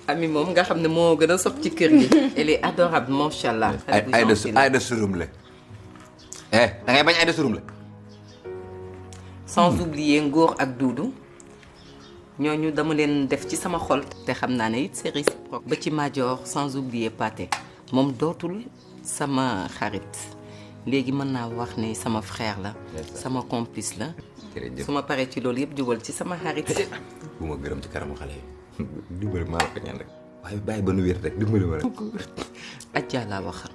Ami moom nga xam ne moo gën a sopp ci kër gi. Elle est adorable macha allah. Aïda Surum la. Da ngay bañ Aïda Surum la. sans oublier Ngor ak Doudou ñooñu dama leen def ci sama xol. te xam naa ne it c'est réciproque. ba ci Major sans oublier Pathé moom dootul sama xarit léegi mën naa wax ne sama frère la. sama complice la. jërëjëf su ma paree ci loolu yëpp jubal ci sama xarit. bu ma gërëm ci kanamu xale yi. dimbali maa la ko ñaan rek. waaye bàyyi ba nu wér rek dimbali ma rek. Adja laa waxal.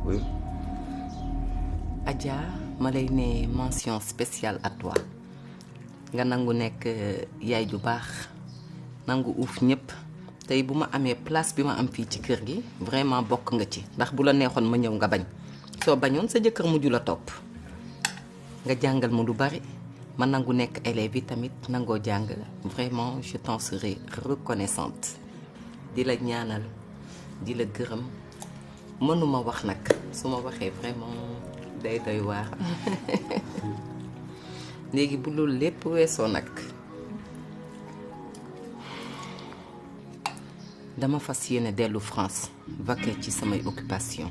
oui. Adja ma lay ne mention spéciale à toi nga nangu nekk yaay ju baax nangu uuf ñëpp tey bu ma amee place bi ma am fii ci kër gi vraiment bokk nga ci ndax bu la neexoon ma ñëw nga bañ soo bañoon sa jëkkër mujj la topp nga jàngal ma lu bari ma nangu nekk élève yi tamit nangoo jàng vraiment je t'en serai reconnaissante di la ñaanal di la gërëm mënuma wax nag su ma waxee vraiment day doy waar léegi bu loolu lépp weesoo nag dama fas yéene dellu France vaquer ci samay occupation